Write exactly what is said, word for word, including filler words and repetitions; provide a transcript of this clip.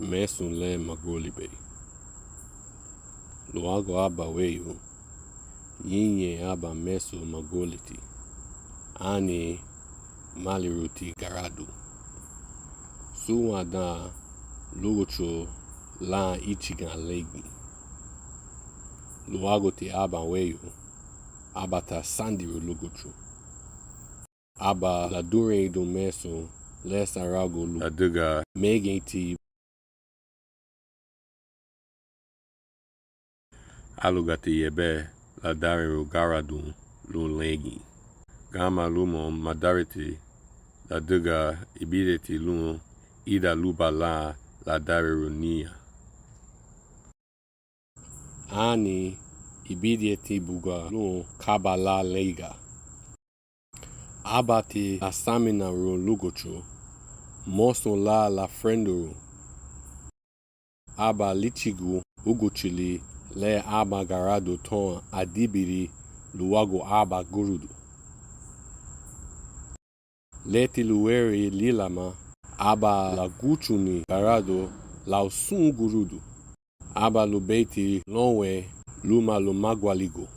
Mesu le magolibei. Luagu aban weyu, ñeinñein aban mesu magoliti, ani máliruti garadu. Súnwandan lúguchu lan íchiga leigin. Luáguti aban weyu, aba tasandirun lúguchu, aba ladureinidun mesu le saragu lun ladüga megeinti. Álugati yebe ladarirun garadun lun leigin, gama lumoun madariti, ladüga ibidiñeti lun ida luba lan ladariruniña, ani ibidiñeti buga lun kaba lan leiga. Ábati lasaminarun lúguchu, mosu lan lafurendurun, aba líchugun úguchili le aban garadu to adibiri luagu aban gurudu. Leti luwéiri lílama, aba laguchuni garadu lau sun gurudu, aba lubeiti lounwen luma lumagualigu.